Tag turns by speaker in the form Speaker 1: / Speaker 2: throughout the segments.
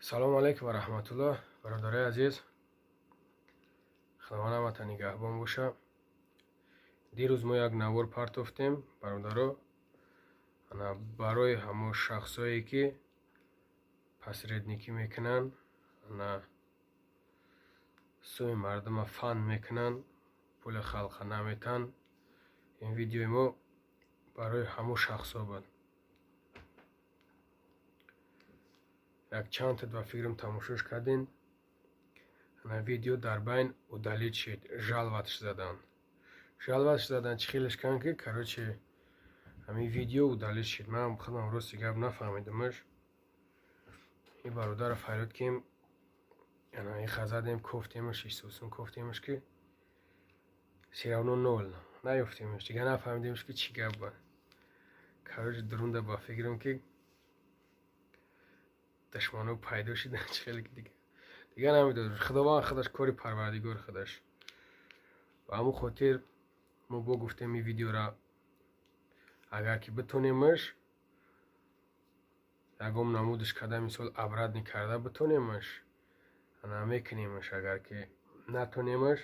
Speaker 1: Салому алайкум ва раҳматуллоҳ, бародарои азиз. Худованд ҳамата нигаҳбон боша. Дирӯз мо як навор партофтем, бародаро, ана барои ҳамо шахсое ки посредникӣ мекунанд, ана сӯи мардума фан мекунанд, пули халқа наметаҳанд. Ин видеои мо барои ҳамо шахсҳо буд. Як чанд ба фикрам тамошош кардин. Ана видео дар байн удалить шид, жалватш заданд. Жалватш заданд, чӣ хелеш кан ки, короче, ҳамин видео удалить шид. Ман худам рости гап нафаҳмидамаш. Ин бародарро фарёд кем, ана иха задем, кофтемаш, исосон кофтемаш, ки всё равно нол наёфтемаш. Дигар нафаҳмидемш, ки чӣ гап буд. Короче, дурунда ба фикрам ки душмано пайдо шидан, чӣ хеле ки дигар намедонам. Худованд худаш, кори Парвардигор худаш. Ба ҳамон хотир мо бо гуфтем, ин видеора агар ки битонемаш, ягон намудаш карда, мисол, обратно карда битонемаш, ана мекунемаш. Агар ки натонемаш,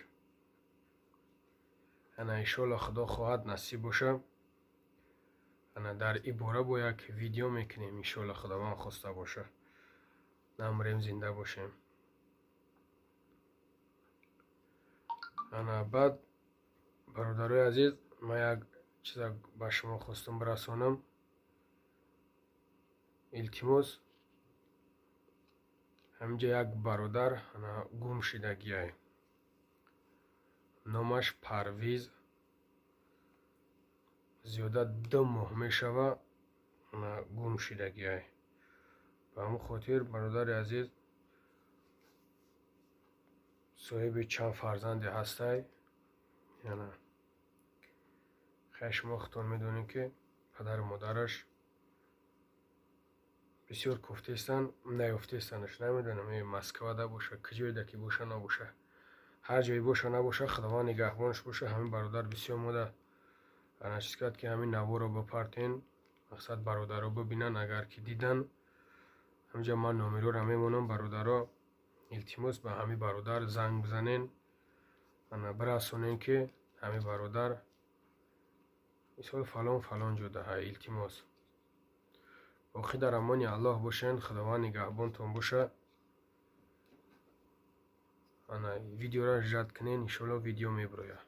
Speaker 1: ана иншоалло, Худо хоҳад, насиб боша, ана дар ин бора бо як видео мекунем, иншоалло, Худованд хоста боша, намрем, зинда бошем. Ана баъд, бародарои азиз, ман як чиза ба шумо хостам бирасонам. Илтимос, ҳаминҷа як бародар ана гум шидагиай, номаш Парвиз. Зиёда 2 моҳ мешава, ана гум шидагиай. Ба ҳамон хотир, бародари азиз, соҳиби чанд фарзанде ҳастай. Яна хай, шумо худтон медонед, ки падару модараш бисёр кофтаистанд, наёфтаистанаш. Намедонам, Москвада боша, куҷоеда ки боша, набоша, ҳар ҷое боша, набоша, Худованд нигаҳбонаш боша. Ҳамин бародар бисёр мода ана чиз кард, ки ҳамин наворро бипартен, мақсад, бародаро бибинанд. Агар ки дидан, ҳаминҷа ман номерора мемонам. Бародаро, илтимос, ба ҳамин бародар занг бизанен, ана бирасонен, ки ҳамин бародар мисол фалон фалон ҷодаҳа. Илтимос, боқӣ дар амони Аллоҳ бошен, Худованд нигаҳбонтон боша. Ана видеора ждать кунен, иншоалло, видео мебирояд.